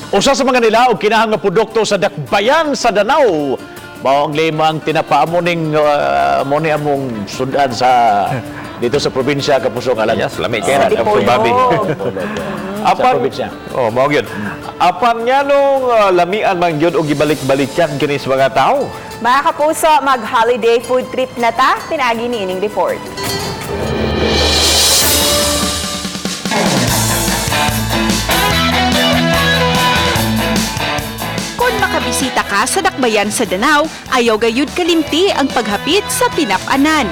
Usa sa mga nila og kinahang nga produkto sa Dakbayan sa Danao. Mao ang limang tinapa mo ning mo ni among sudan sa dito sa probinsya, Kapusong Alan. Yes, lami kay na Sa sa babi. Sa Apan, probinsya. Oh, mao gyud. Apan nganong lamian man gyud og gibalik-balikan kini sa mga tao? Mga kapuso, mag-holiday food trip na ta, pinaagi ni ining report. Kung makabisita ka sa Dakbayan sa Danao, ayaw gayud kalimti ang paghapit sa tinapanan.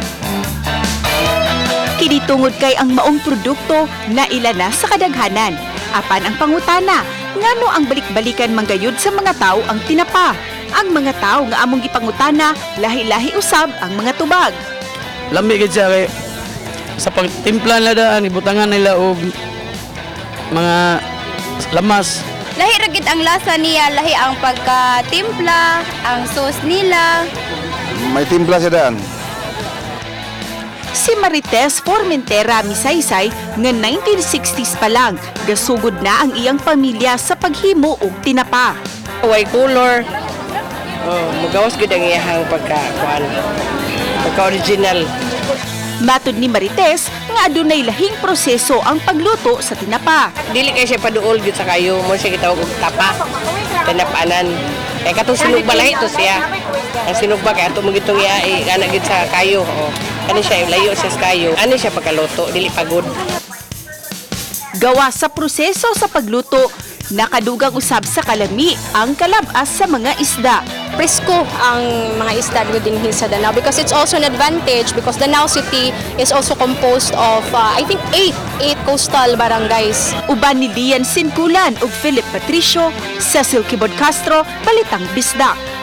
Kini tungod kay ang maong produkto na ila na sa kadaghanan. Apan ang pangutana, ngano ang balik-balikan manggayud sa mga tao ang tinapa? Ang mga tao nga among gipangutana, lahi-lahi usab ang mga tubag. Lami gid siya kay sa pagtimpla nila daan ibutangan nila og mga lamas. Lahi ra gid ang lasa niya, lahi ang pagkatimpla, ang sauce nila. May timpla siya daan. Si Marites Formentera Misaysay nga 1960s pa lang, gasugod na ang iyang pamilya sa paghimo og tinapa. Way color. Oh, mugawas gud ang iyahang pagka kuan. Pagka original. Matod ni Marites nga adunay lahing proseso ang pagluto sa tinapa. Dili kay siya paduol gyud sa kayo, mo siya gitawag og tapa. Tinapanan. Kay katong sinugba lahi to siya. Ang sinugba kay ato mo gitong iya eh, ana gid sa kayo. Oh. Ano siya layo siya sa kayo. Ano siya pagkaluto, dili pagod. Gawa sa proseso sa pagluto, nakadugang usab sa kalami ang kalabas sa mga isda. Presko ang mga isda dito dinhi sa Danao because it's also an advantage because Danao City is also composed of I think eight coastal barangays. Uban ni Lian Sinkulan ug Philip Patricio, Cecil Kibod Castro, Balitang Bisdak.